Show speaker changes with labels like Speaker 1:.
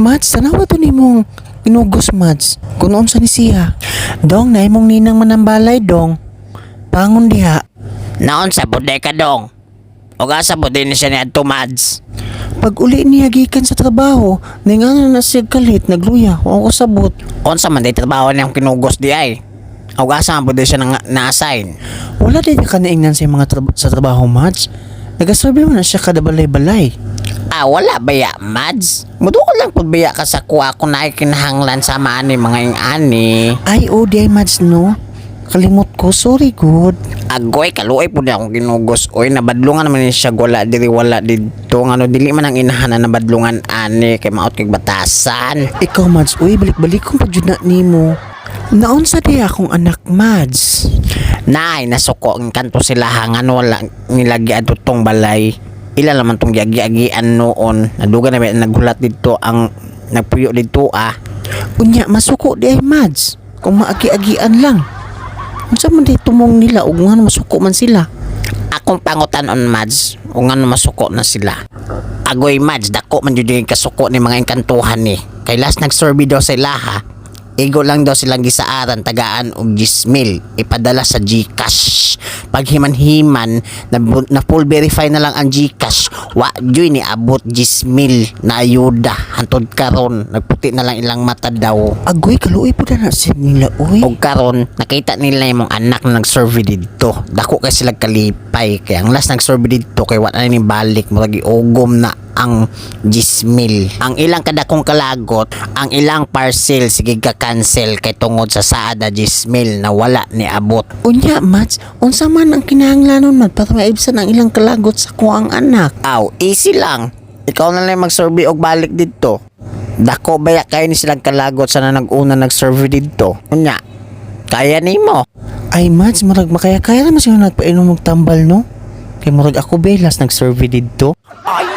Speaker 1: Mads, tanawa to nimong inugos, Mads. Kung unsa ni siya. Dong, na imong ninang manambalay, dong. Pangon diha.
Speaker 2: Naon sa buday ka, dong? O asa po din siya ni adto, Mads?
Speaker 1: Pag uli niya gikan sa trabaho, ningana na siya kalit, nagluya, wa ko sabot.
Speaker 2: Unsa man day trabaho niyang kinugos di ay? O asa man po din siya na-assign?
Speaker 1: Wala din niya kanaingnan sa mga sa trabaho, Mads. Nagasurvey man na siya kada balay-balay.
Speaker 2: Ah, wala baya, Mads? Mudukol lang pud baya ka sa kuha kung naay kinahanglan sa maani mga ing-ani.
Speaker 1: Ay, oh, di ay, Mads, no? Kalimot ko, sorry, good.
Speaker 2: Agoy, kaluoy po na akong kinugos. Oy, nabadlungan naman ni siya wala diri wala didto. Ngano dili man ang inahan na nabadlungan ani kay maot kay batasan.
Speaker 1: Ikaw, Mads, uy, balik-balik kong padyud na nimo. Naunsa di akong anak, Mads?
Speaker 2: Naay nasuko ang kanto sila hangan wala nila giadto tong balay. Ila naman tong giagi-agian noon. Naduga na ba naghulat didto ang nagpuyo didto ah.
Speaker 1: Unya, masuko di ay, Mads. Kung maagi-agian lang. Unsa man di tumong nila ug ngano masuko man sila?
Speaker 2: Akong pangutan-on, Mads, ug ngano masuko na sila. Agoy, Mads, dako man jud yung kasuko ni mga engkantuhan ni. Kay last nag-survey daw sila ha. Igo lang daw silang gisaaran tagaan og 10,000 ipadala sa GCash. Pag himan-himan na full verify na lang ang GCash, wa juy ni abot 10,000 na ayuda hantod karon nagputi na lang ilang mata daw.
Speaker 1: Agoy, kaluoy po na na nila, uy.
Speaker 2: Og karon nakita nila imong anak na nag-survey didto. Dako kay sila kalipay kay ang last nag-survey didto kay wa na ni balik, murag giugom na ang 10,000. Ang ilang kadakong kalagot, ang ilang parcel sige ka cancel kay tungod sa saad na 10,000 na wala ni abot.
Speaker 1: Unya, Mads, unsa man ang kinahanglanon man para maibsan ang ilang kalagot sa kuang anak?
Speaker 2: Aw, easy lang. Ikaw na lang mag-survey og balik didto. Dako baya kayo ni silang kalagot sa na nag-una nag-survey didto. Unya, kaya nimo.
Speaker 1: Ay, Mads, murag makaya-kaya naman sila nagpainom og tambal, no? Kay murag ako belas nag-survey didto.
Speaker 2: Aya!